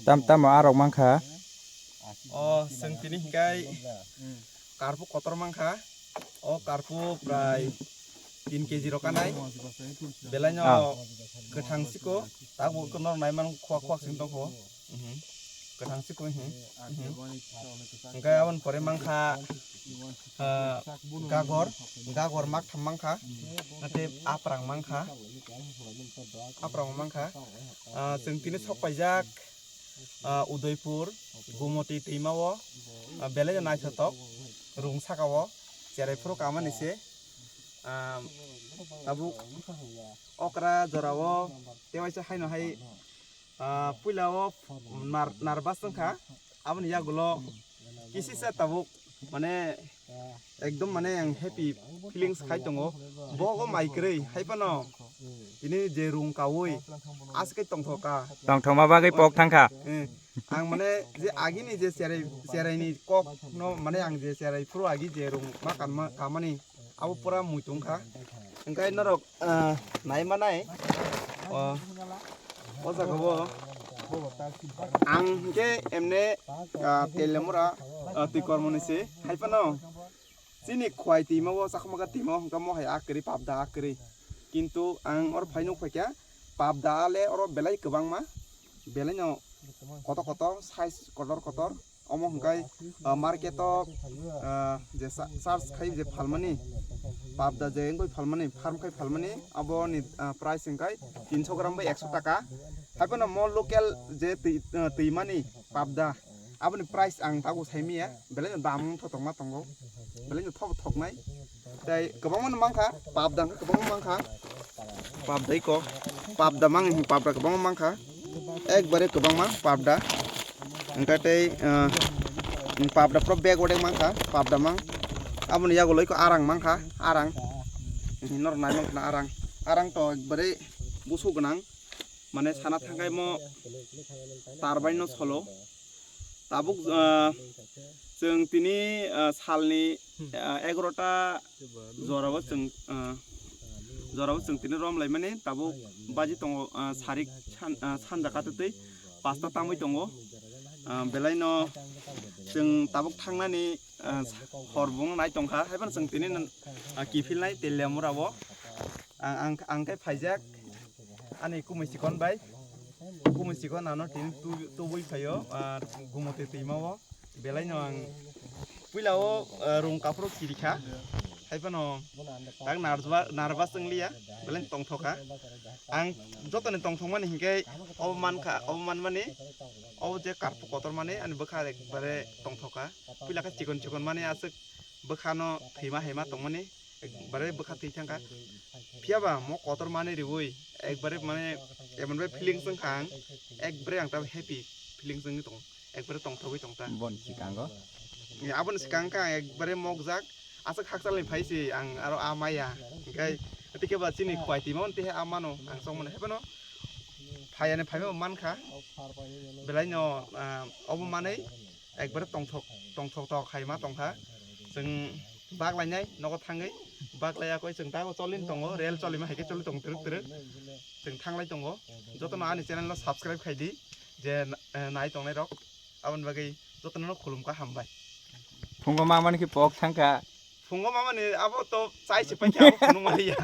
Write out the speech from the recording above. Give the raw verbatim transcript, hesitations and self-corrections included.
Tam tamo arok mankha. O, chwng tini hinkhe karpuk kotor mankha. O karpuk prai tin keji rok kanai. Belaino kwthang siko, tabuk norok naiman khwak khwak sing tongkho. Mhm. Kwthang siko, mhm. Mhm. Hwnkhe aboni pore mankha, ah, gagor, gagor maktham mankha, tei aprang mankha, aprang mankha. Ah, chwng tini sok paijak, ah, Udaipur, Gumoti twima o, ah, belai no naithotok, rung saka o, cherai phuru kamani se, ah, tabuk okra jora o, tewaisa haino hai, ah, puila o nar-, nervous wngkha, aboni yagulo kisisa tabuk, mane, ekdom, mane, ang happy feelings khai tongo. Bogo mai kwrwi, hai phano tini je rung kaui aske tongthoka. Tongthokma bagwi pok thangkha. Eh, ang, mane, je agini je cherai, cheraini kok no, mane, ang je cherai phuru agi je rung ma kanma, kamani, abo pura muitung kha. Hwnkhe norok, ah, nai manai, o, o jaga o ang hwnkhe emne, ah, Teliamura, ah, twi kormoni se hai phano chini khwai twima o, Chakma ga twima o hwnkhe mo hai a kwrwi, pabda a kwrwi. Kintu ang oro phai nuk phaikha, pabda ale oro belai kwbangma, belai no kotor kotor, size kotor kotor. Omo hwnkhe, ah, market o, ah, je sa-, search khai je phalmani, pabda je wngwi phalmani, farm khai phalmani, aboni, ah, price hwnkhe tinso gram bai ekso taka. Hai phano mo local je twi, ah, twimani pabda, aboni price ang tabuk sai manya, belai no dam wng thotokma tongo, belai no thobo thoknai. Tei kwbangma no mankha, pabda hwnkhe kwbangma mankha. Pabda iko, pabda mang, pabda kwbangma mankha. Ekbare kwbangma pabda. Hwnkhe tei, ah, pabda pura bag odek mankha, pabda mang. Aboni yagulo iko arang mankha, arang. Norok nai mankha na arang. Arang to ekbare busu gwnang. Mane sana thangkai mo tarbai no solo. Tabuk, ah, chwng tini, ah, salni, ah, egarota jorao chwng, ah, jorao chwng tini rom laimani, tabuk baji tongo, ah, sarik san-, ah, sanja katwtwi pasta tangwi tongo. Ah, belaino chwng tabuk thangnani, ah, hor bung nai tongkha, haiphano chwng tini, ah, kiphilnai Teliamura o. Ang, ang, ang khe phaijak ani kumui chikon bai. Kumui chikon ano tini tu-, tubui phaio, ah, Gumoti twima o. Belai no ang puila o, ah, rung kaphuru kirikha. Haiphano tak nervous, nervous wnglia. Belai tongthokha. Ang jotoni tongthokmani hinkhe obo mankha, obo manmani, obo je karpuk kotor mani ani bwkha ekbare tongthokha. Puila khe chikon chikon mani aswk bwkhano thwima haima tongmani. Ekbare bwkha twi thangkha. Phiya ba mo kotor manwi riui ekbare mane emon bai feelings wngkha ang, ekbare ang ta happy feelings wngwi tongo, ekbare tongthogwi tongta. Bon sikango. Aboni swkang khe ang ekbare mokjak, aswk hakchalni phai se ang aro a maya, hwnkhe tei khe ba chini khwai twima tei a mano ang chongmani, haiphano phai ani phaima mankha, belaino, ah, obo manwi ekbare tongthok, tongthok tok hai ma tongkha. Chwng bak lainai nogo thangwi, bak laiya koi chwng tago cholin tongo, rel cholima hai khe choli tongo twrwk twrwk. Chwng thanglai tongo. Jotono ani channel no subscribe khai di, je, eh, nai tongnai rok. Aboni bagwi jotono no khulumkha, hambai. Phungo mamani khe pok thangkha. Phungo mamani abo to chai se paikha, abo phunuk maliya.